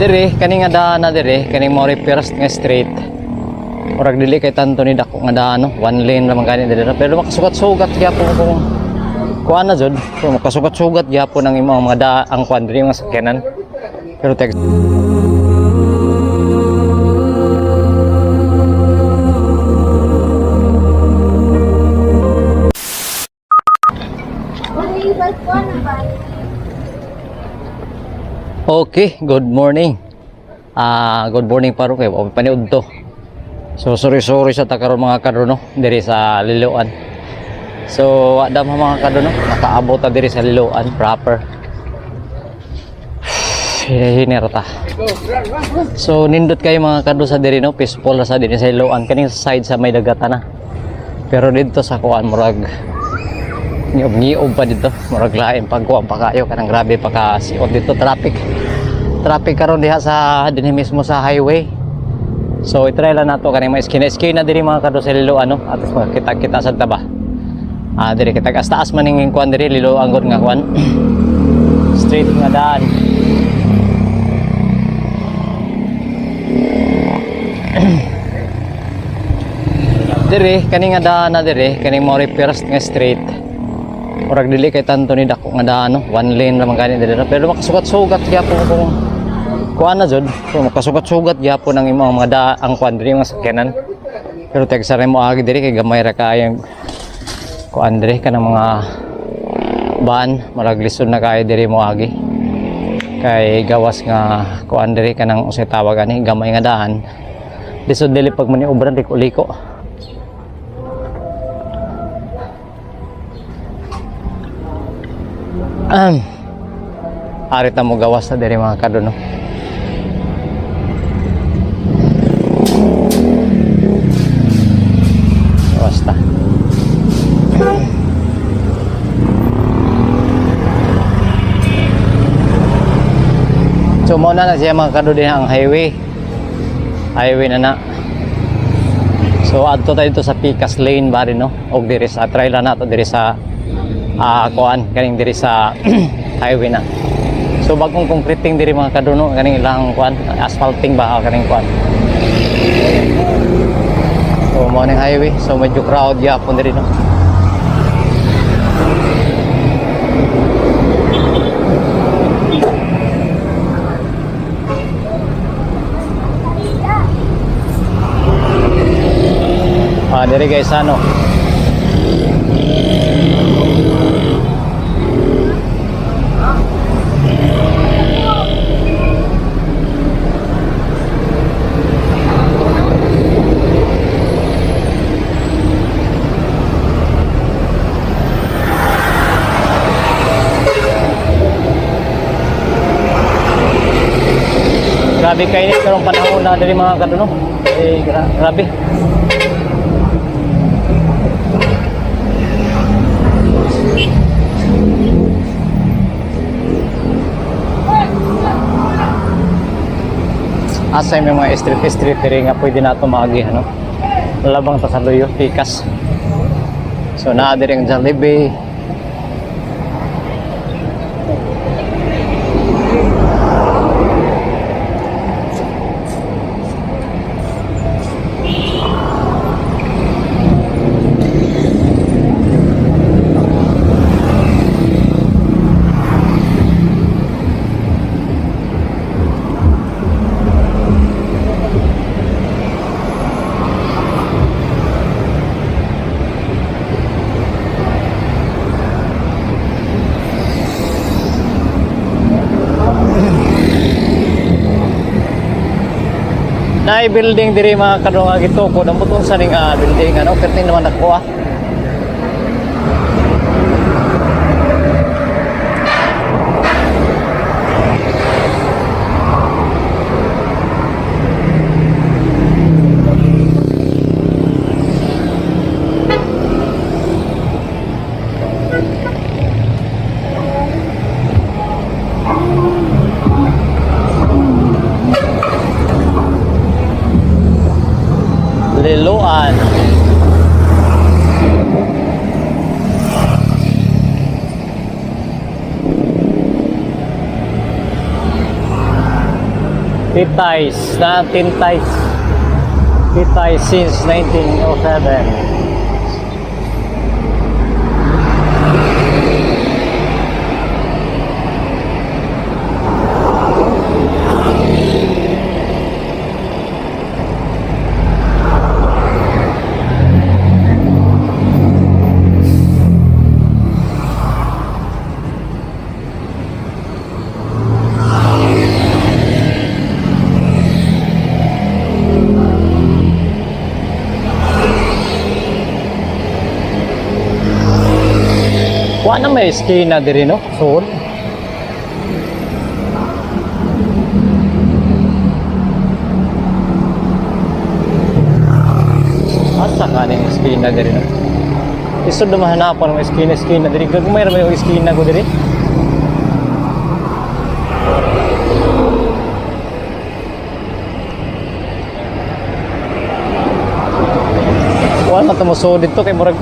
Dire kani nga daan na dire, kaning mo first nga street. Murag dili kay tanto ni dako nga daan, no. One lane ra man gani dire, pero makasugat-sugat gyapon kung kuan na jud. Pero makasugat-sugat gyapon ang imong mga da ang kuan diri, mga sakyanan. Pero tek. Okay, good morning. Ah, good morning paro kay wa paniud to. So sorry sorry sa takaron mga kadro, no, diri sa Liloan. So wa dam mga kadro, no, nakaabot ta diri sa Liloan proper. Hinera ta. So nindot kayo mga kadro sa diri, no, peaceful ra sa diri sa Liloan, kaning side sa may dagatan na. Pero didto sa kuan, murag ngiob-ngiob pa dito, murag lain pagkuan pa kayo, kanang grabe pa ka siot dito, traffic. Traffic karon diha sa dinhi mismo sa highway. So i-try lang nato kaning mga eskina-eskina diri mga kadro sa Liloan, no. Atos makita-kita sad ta ba. Ah, diri kita taas man ning kuan diri, Liloan gud nga kuan. Straight nga daan. Diri kani nga daan na dire, kaning mo first nga street. Murag dili kay tanto ni dako nga daan, no. One lane ra man gani dire, pero makasugat-sugat gyapon kung kuan na jud. Pero makasugat-sugat gyapon ang imong mga da ang kuan diri, mga sakyanan. Pero tek sa mo agi diri kay gamay ra kayang kuan diri, kanang mga van, murag lisod na kaayo diri mo agi. Kay gawas nga kuan diri, kanang unsay tawag ani, gamay nga daan. Lisod dili pag maniobran, liko-liko. Arit na mo gawas na diri mga kadro, no. Gawas ta. So mao na na siya mga kadro din ang highway. Highway na na. So adto tayo dito sa Picas Lane ba rin, no? Og diri sa try lang nato diri sa kuan kaning diri sa highway na. So bagong concreting diri mga kadro, no, kaning ilang kuan, asphalting ba kaning kuan. So mao ning highway. So medyo crowd gyapon diri, no. Ah, diri guys ano. Grabe kainit karong panahon na diri mga kadro, no. Eh, grabe. Asa yung mga street street diri nga pwede nato maagi, ano? Labang ta sa Luyo, Pikas. So naa diri ang Jollibee. Naay building diri mga kadro nga gituko, ambot unsa ning building ano, perting naman ako ah. Liloan. Titays, na Tintays. Titays since 1907. Wa na may eskina diri, no? Suod. Asa ka ning eskina diri, no? Isod na mahanapan ng eskina eskina diri. Gagmay ra may eskina ko diri. Wala man tumusuod dito kay murag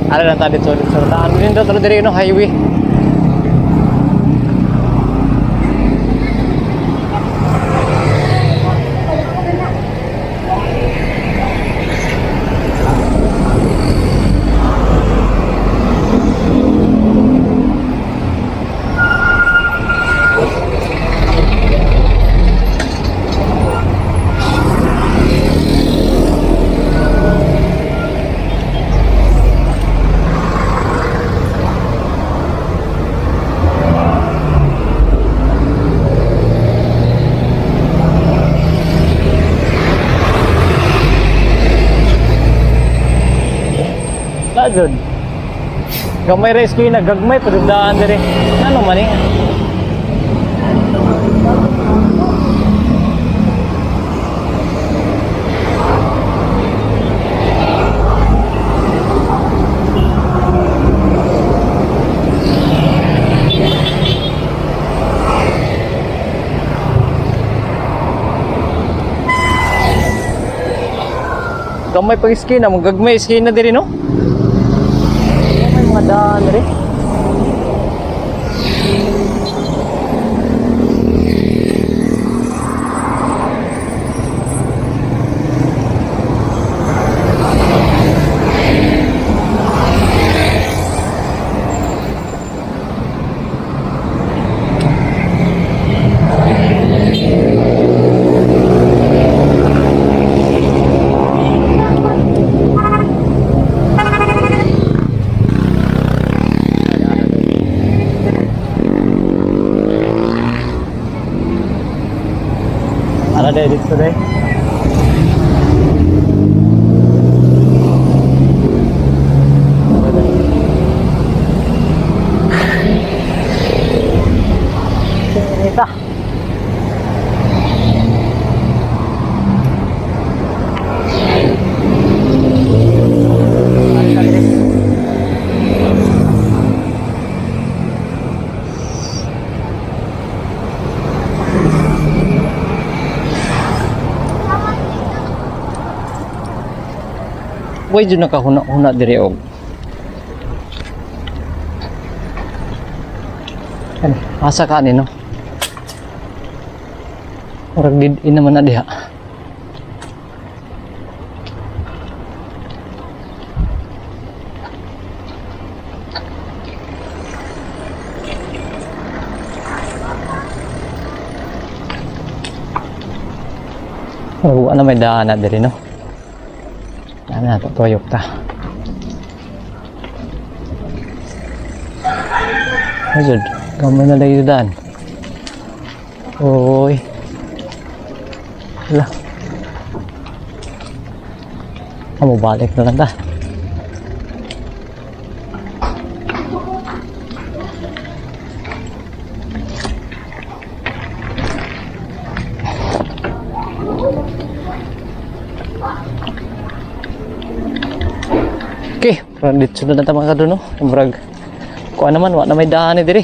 ano na ta dito dito. Ano din dito diri, no, highway. Lajod. Gamay ra eskina, gagmay pa daan diri. Ano man eh? Gamay pag eskina, magagmay eskina diri, no? May mga daan diri. Ara dai dito dai. Ara dai. Sinita. Ara dai. Way jud nakahuna-huna diri og. Ano, asa ka ni, no? Murag did naman na diha. Murag wa na may daan na diri, no? Ano na to, tuyok ta. Ayun, gamay na lang daan. Uy. Wala. Amo balik na lang ta. Okay, parang dito na ta mga kaduno. Murag kuan naman, wa na may daan ni diri.